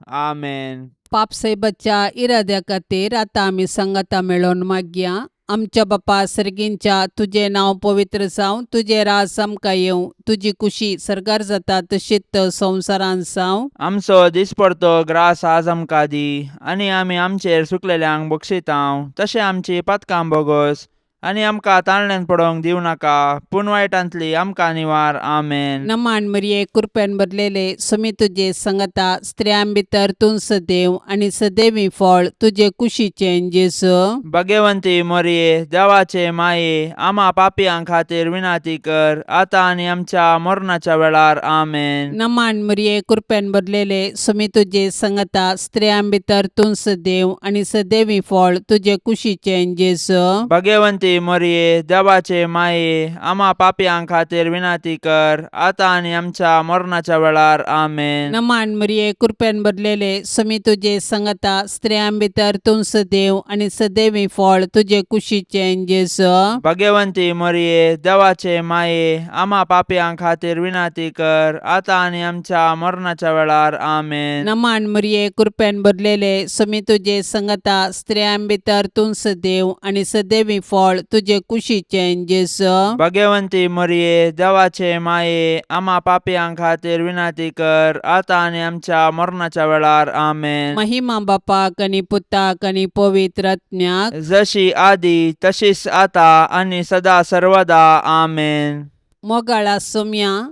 आमेन. पापसाहेबाच्या इराद्या खातीर आतां आमी सांगाता मेळोवन मागया. आमच्या बापा सर्गींच्या, तुजें नांव पवित्र जावं, तुजें राज आमकां येवं, तुजी कुशी सर्गार जाता तशीच संवसारांत जावं. आमचो दिसपडतो ग्रास आज आमकां दी, आनी आमी आमचेर सुकलेल्यांक बक्षितांव तशें आमची पातकां बोगोस, आनी आमकां ताळण्यान पडोवंक दिवं नाका, पूण वायटांतली आमकां निवार. आमेन. नमान मरिये, कृपेन भरलेले, सुमी तुजे संगता, स्त्रियां भितर तूं सदैव आनी सदैवी फळ तुजे कुशीचें जेजू. भाग्यवंती मोरये, देवाचे माये, आमा पापयां खातीर विनाती कर, आतां आनी आमच्या मरणाच्या वेळार. आमेन. नमान मरिये, कृपेन भरलेले, सुमी तुजे संगता, स्त्रियां भितर तूं सदैव आनी सदैवी फळ तुजे कुशीचें जेजू. भाग्यवंती मोरये, देवाचे माये, आमा पापयां खातीर विनाती कर, आतां आनी आमच्या मरणाच्या वेळार. आमेन. नमान मरिये, कृपेन भरलेले, सुमी तुजे संगता, स्त्रियां भितर तूं सदैव आनी सदैवी फळ तुजे कुशीचें जेजू. भाग्यवंती मोरये, देवाचे माये, आमा पापयां खातीर विनाती कर, आतां आनी आमच्या मरणाच्या वेळार. आमेन. नमान मरिये, कृपेन भरलेले, सुमी तुजे संगता, स्त्रियां भितर तूं सदैव आनी सदैवी फळ तुजे कुशीचें जेजू. भाग्यवंती मोरये, देवाचे माये, आमा पापयां खातीर विनाती कर, आतां आनी आमच्या मरणाच्या वेळार. आमेन. महिमा बापाक आनी पुताक आनी पवित्र आत्म्याक, जशी आदी तशीच आता आनी सदा सर्वदा. आमेन. मोगाळा सोम्या,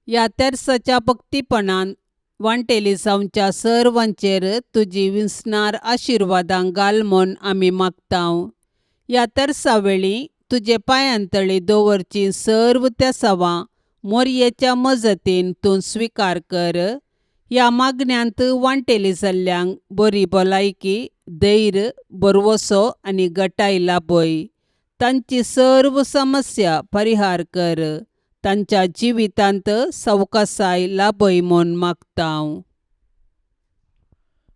ह्या तेर्साच्या भक्तीपणान वांटेली जावच्या सर्वांचेर तुजी विसणार आशिर्वादां घाल म्हूण आमी मागतांव. ह्या तेर्सा वेळी तुजे पांयांतळी दवरची सर्व तेसावां मोरयेच्या मजतीन तूं स्विकार कर. ह्या मागण्यांत वांटेली जाल्ल्यांक बरी भलायकी, धैर्य, भरवसो आनी गटाय लाभय. तांची सर्व समस्या परिहार कर. तांच्या जिवितांत सवकासाय लाभय म्हूण मागतांव.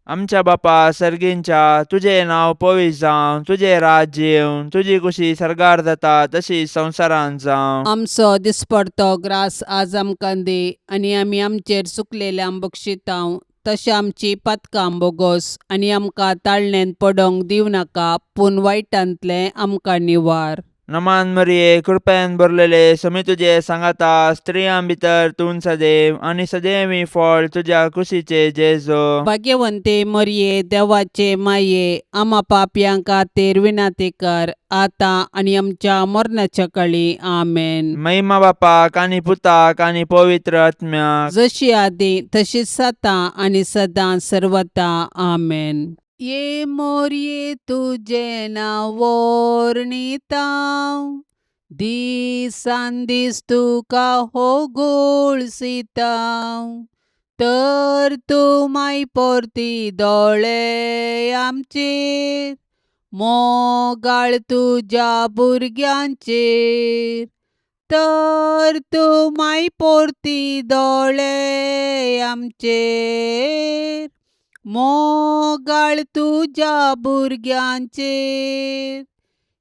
आमच्या बापा सर्गींच्या, तुजें नांव पवित्र जावं, तुजें राज्य येवं, तुजी कुशी सर्गार जाता तशी संवसारांत जावं. आमचो दिसपडतो ग्रास आज आमकां दी, आनी आमी आमचेर चुकलेल्यांक बक्षितांव तशें आमची पातकां बोगोस, आनी आमकां ताळणेंत पडोवंक दिवं नाका, पूण वायटांतलें आमकां निवार. नमान मरिये, कृपेन भरलेले, समी तुजे सांगाता, स्त्रियां भितर तूं सदैव आनी सदैवी फळ तुज्या कुशीचे जेजो. भाग्यवंते मरिये, देवाचे माये, आमा पापयां खातीर विनाती कर, आतां आनी आमच्या मरणाच्या कळी. आमेन. महिमा बापाक आनी पुताक आनी पवित्र आत्म्याक, जशी आदी तशीच आतां आनी सदां सर्वता. आमेन. ये मोरये तुजें नांव वर्णितांव, दिसान दीस तुका हो गोळसितांव, तर तूं माय परती दोळे आमचेर, मोगाळ तुज्या भुरग्यांचेर, तर तूं माय परती दोळे आमचेर, मोगाळ तुज्या भुरग्यांचेर.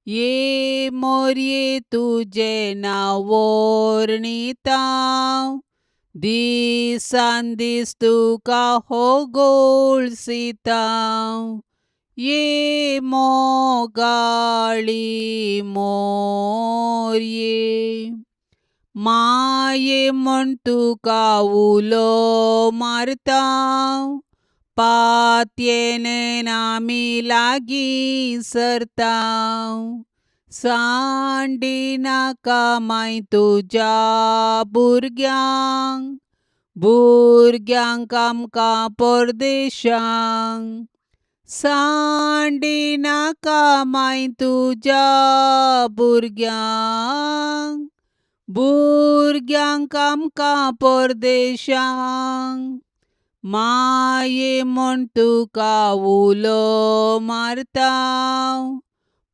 ये मोरये तुजें नांव वर्णितांव, दिसान दीस तुका हो गोळसितांव, ये मोगाळी मोरये. माये म्हण तुका उलो मारतांव, पातयेन आमी लागीं सरतांव, सांडी नाका माय तुज्या भुरग्यांक, भुरग्यांक आमकां परदेशांक, सांडी नाका माय तुज्या भुरग्यांक, भुरग्यांक आमकां परदेशांक. माये म्हण तुका उलो मारतांव,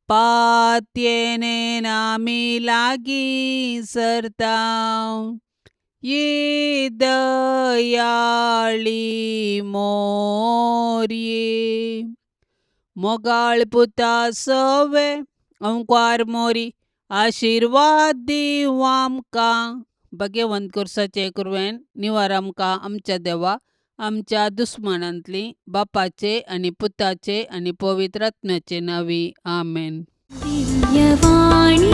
पातयेनेन आमी लागीं सरता ही दयाळी मोरये मोगाळ पुता सवे अंकार मोरी आशिर्वाद दिवं आमकां भगवंत कुर्साचे कुरवेन निवार आमकां आमच्या देवा आमच्या दुस्मानांतली बापाचे आनी पुताचे आनी पवित्र आत्म्याचे नांवी आमेन. दिव्यवाणी.